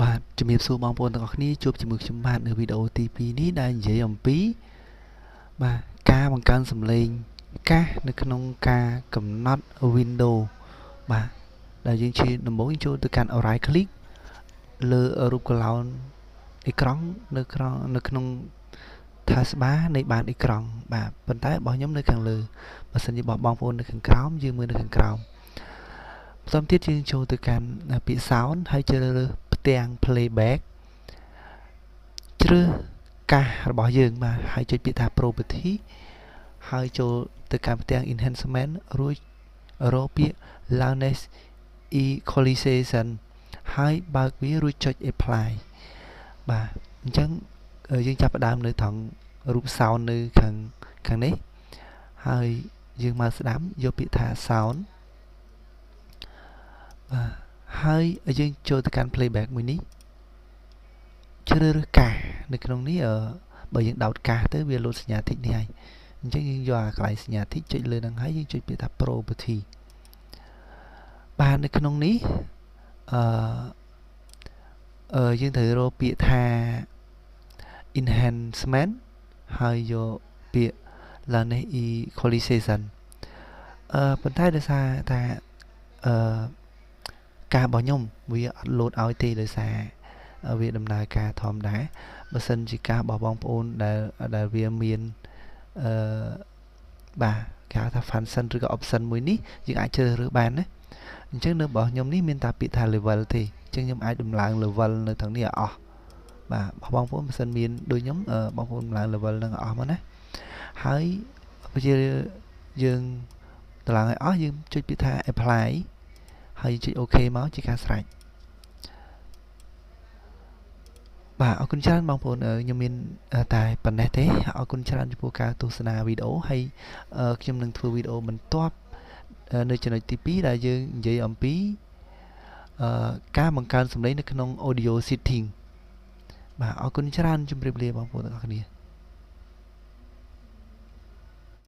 បាទជំរាបសួរបងប្អូនទាំងអស់គ្នាជួបជាមួយខ្ញុំបាទនៅវីដេអូទី2នេះដែលនិយាយអំពីបាទការបង្កើនសំឡេងកាសនៅក្នុងការកំណត់ window បាទដែលយើងជាដំបូងចូលទៅកាន់ right click លើរូបកឡោនអេក្រង់នៅក្នុងនៅក្នុង taskbar នៃបានអេក្រង់បាទប៉ុន្តែរបស់ខ្ញុំនៅខាងលើបើសិនជារបស់បងប្អូននៅខាងក្រោមយើងមើលនៅខាងក្រោមបន្តទៀតយើងចូលទៅកាន់ពាក្យ sound ហើយជ្រើសរើសផ្ទាំង playback ជ្រើសកាសរបស់យើងបាទហើយចុចពាក្យថា property ហើយចូលទៅកាន់ផ្ទាំង enhancement រួចរកពាក្យ loudness equalization ហើយបើកវារួចចុច apply បាទអញ្ចឹងយើងចាប់ផ្ដើមនៅត្រង់រូប sound នៅខាងខាងនេះហើយយើងមកស្ដាំយកពាក្យថា sound បាទហើយយើងចូលទៅកាន់ playback មួយនេះជ្រើសរើសកាសនៅក្នុងនេះបើយើងដោតកាសទៅវាលោតសញ្ញា tick នេះហើយអញ្ចឹងយើងយកអាកន្លែងសញ្ញា tick ចុចលើហ្នឹងហើយយើងចុចពាក្យថា property បាទនៅក្នុងនេះអឺអឺយើងត្រូវរកពាក្យថា enhancement ហើយយកពាក្យ loudness equalization អឺប៉ុន្តែដោយសារថាអឺការរបស់ខ្ញុំវាអត់លោតឲ្យទេដោយសារវាដំណើរការធម្មតាបើសិនជាការរបស់បងប្អូនដែលដែលវាមានអឺបាទគេហៅថា function ឬក៏ option មួយនេះយើងអាចជ្រើសរើសបានណាអញ្ចឹងនៅរបស់ខ្ញុំនេះមានតែពាក្យថា level ទេអញ្ចឹងខ្ញុំអាចដំឡើង level នៅខាងនេះឲ្យអស់បាទបងប្អូនបើសិនមានដូចខ្ញុំបងប្អូនដំឡើង level នឹងអស់មកណាហើយបើជាយើងតម្លើងឲ្យអស់យើងចុចពាក្យថា apply ហើយចុច OK មកជាការស្រេចបាទអរគុណច្រើនបងប្អូនខ្ញុំមានតែប៉ុណ្ណេះទេអរគុណច្រើនចំពោះការទស្សនាវីដេអូហើយខ្ញុំនឹងធ្វើវីដេអូបន្ទាប់នៅចំណុចទី2ដែលយើងនិយាយអំពីការបង្កើនសំឡេងនៅក្នុង audio setting បាទអរគុណច្រើនជម្រាបលាបងប្អូនទាំងអស់គ្នា។